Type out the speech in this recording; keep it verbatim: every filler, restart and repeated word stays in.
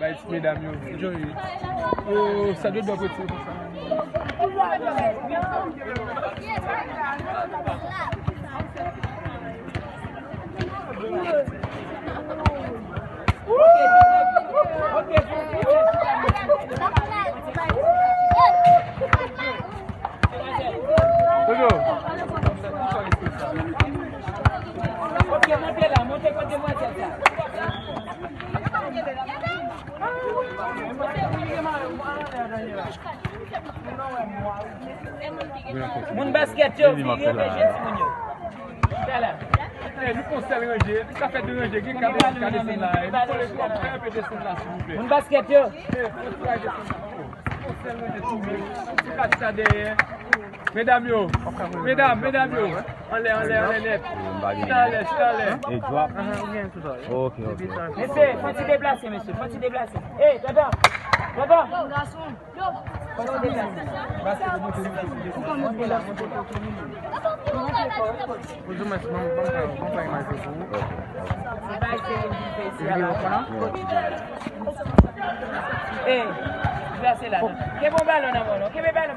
Bay ti medam yo. Joy. Oh, sa dwe dwa pou ti konsa. Jojo. Ok, monte la, monte kot demwazèl sa. Moun baskèt yo, vire, vire timoun yo. Tala. Eh, nou fè yon sèl ranje, nou ka fè de ranje, gen ka desann la, eh, nou kole kòb, fè yon pe desann la, silvouplè. Moun baskèt yo. Eh, fè yon sèl ranje, silvouplè. Fè yon sèl ranje, silvouplè. Ti kat sa dèyè. Medam yo, medam, medam yo. Anlè, anlè, anlè nèt. Chita anlè, chita anlè. E dwòp. Ok, ok. Mesye, fò ti deplase, mesye, fò ti deplase. Ey, tonton, tonton. Fò ti deplase. Ou pa monte la, monte la. Ou di mwen, ban m, ban m, ban m pran imaj yo pou ou. Videyo sa? Ey, deplase la. Kenbe yon balon nan men w, non. Kenbe balon,